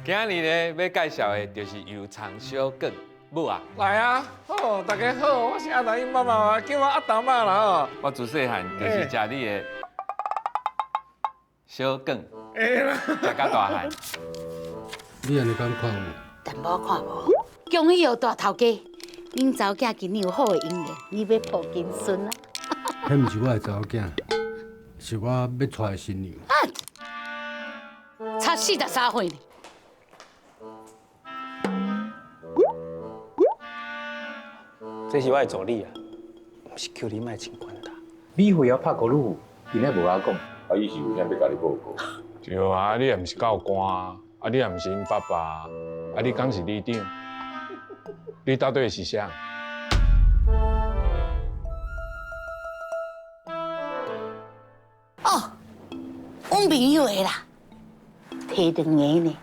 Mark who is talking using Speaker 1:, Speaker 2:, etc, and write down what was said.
Speaker 1: 今仔日呢，欲介紹的就是油蔥小卷母啊。
Speaker 2: 來啊，好，大家好，我是阿達𪜶媽媽，叫我阿達媽啦吼。
Speaker 1: 我自細漢就是食你的小卷，食甲大漢。
Speaker 3: 你按呢敢看有？
Speaker 4: 淡薄看無。恭喜哦，大頭家，恁查某囝今年有好的姻緣，你欲抱金孫啊？
Speaker 3: 彼毋是我的查某囝，是我欲娶的新娘。
Speaker 4: 啊！差43歲呢。
Speaker 5: 這是我的助理啊，毋是叫你莫穿懸大。
Speaker 6: 美惠枵拍高爾夫，𪜶也無愛講。
Speaker 7: 啊，伊是有啥欲共你報告？
Speaker 8: 對啊，你也毋是教官啊，你也毋是𪜶爸爸，啊，你敢是里長？你到底是啥？
Speaker 4: 哦，阮朋友的啦，提兩个呢。